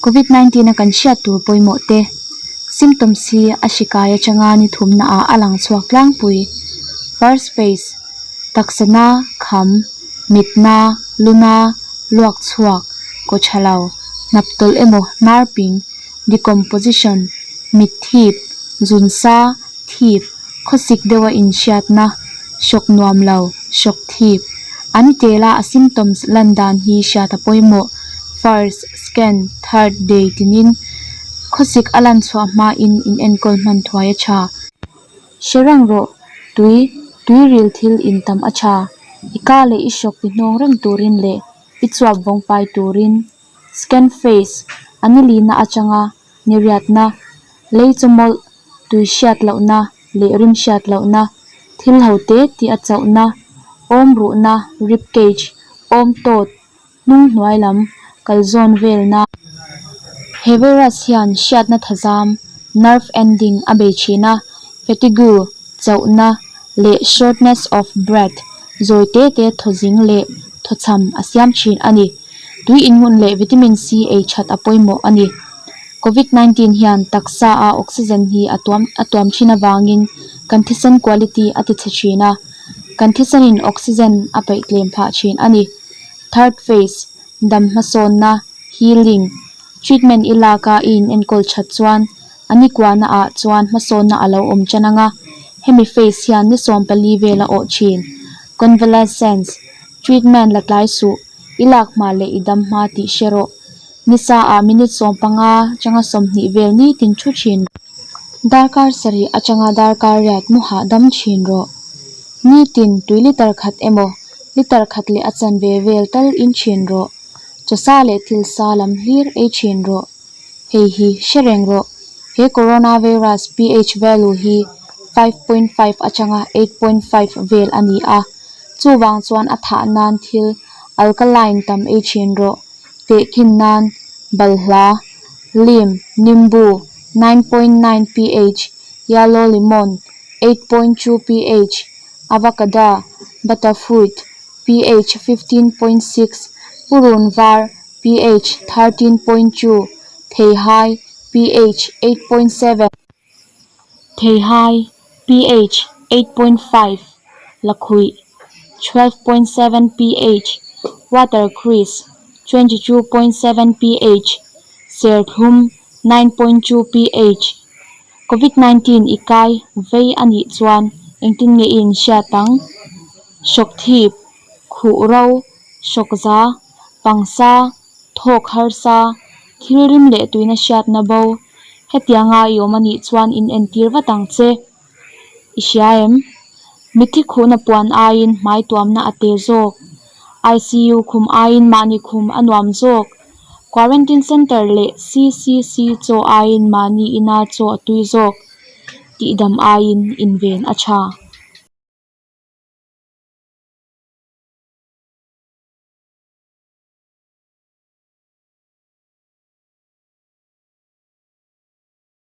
Covid 19 a kan hriat tur pawimawh te, Symptoms hi a hri kai atanga ni thumna ah a lang chhuak tlangpui. First phase, Taksa na, kham, mit na, lu na, luak chhuak, kaw tha lo, hnap tawlh emaw hnar ping, decomposition, mit thip, zun sa, thip, khawsik deuha inhriatna, hrawk nuam lo, hrawk thip. An tela a symptoms lan dan hi hriat a pawimawh. First, second, third day tinin khawsik a lan chhuah hmain inenkawl hman thuai a tha. Hre reng rawh, tui, tuiril thil intam a tha. I ka leh i hrawk ti hnawng reng turin leh i chuap vawng fai turin. Scan face, a nilina atanga niriatna, lei chawmawlh, tui hriat lohna leh rim hriat lohna, thil ho te tih a chauhna, awm ruhna, rib cage, awm tawt, hnung hnuai lam, kal zawn velna. He virus hian hriatna thazam, nerve ending, a bei thin a, fatigue, chauhna, leh shortness of breath, zawi te te thawzing leh thawchham a siam thin a ni. Tui inhmun leh vitamin C ei that a pawimawh a ni. Covid 19 hian taksa a oxygen hi a tuam a tuam thin avangin kan thisen quality a ti chhe thin a, kan thisenin oxygen a peih tlem phah thin a ni. Third phase, dam hmasawnna, healing, treatment i lak a i inenkawl that chuan a ni kuahna ah chuan hmasawnna a lo awm tan ang a, hemi phase hian ni 14 vel a awh thin. Convalescence, treatment la tlai suh, i lak hma leh i dam hma tih hre rawh. Nisa ah minute 15 atanga 20 vel nitin thu thin rawh. Darkar sarih atanga darkar riat mu hahdam thin rawh. Nitin tui litre khat emaw, litre khat leh a chanve vel tal in thin rawh. Chawsa leh thil sa lam hlir ei thin rawh. Hei hi hre reng rawh. He coronavirus pH value hi 5.5 atanga 8.5 vel a ni a. Chuvang chuan a thah nan thil alkaline tam ei thin rawh. Tehkhin nan balhla, lime, nimbu, 9.9 pH, yellow lemon, 8.2 pH, avocado, butterfruit, pH 15.6, purun var, pH 13.2, theihai, pH 8.7, theihai, pH 8.5, lakhuih, 12.7 pH, watercress, 22.7 pH, serthlum, 9.2 pH. Covid 19 i kai vei a nih chuan engtin nge i inhriat ang? Hrawk thip, khuh ro, hrawk za, pangsa, thawk harsa, thil rim leh tuina hriatna bo. Hetianga i awm a nih chuan inentir vat ang che. I hria em? Mitthi khuhna puan aiin hmai tuamna a te zawk. ICU khum aiin mahni khum a nuam zawk. Quarantine Centre leh CCC chaw aiin mahni ina chaw a tui zawk. Tihdam aiin inven a tha.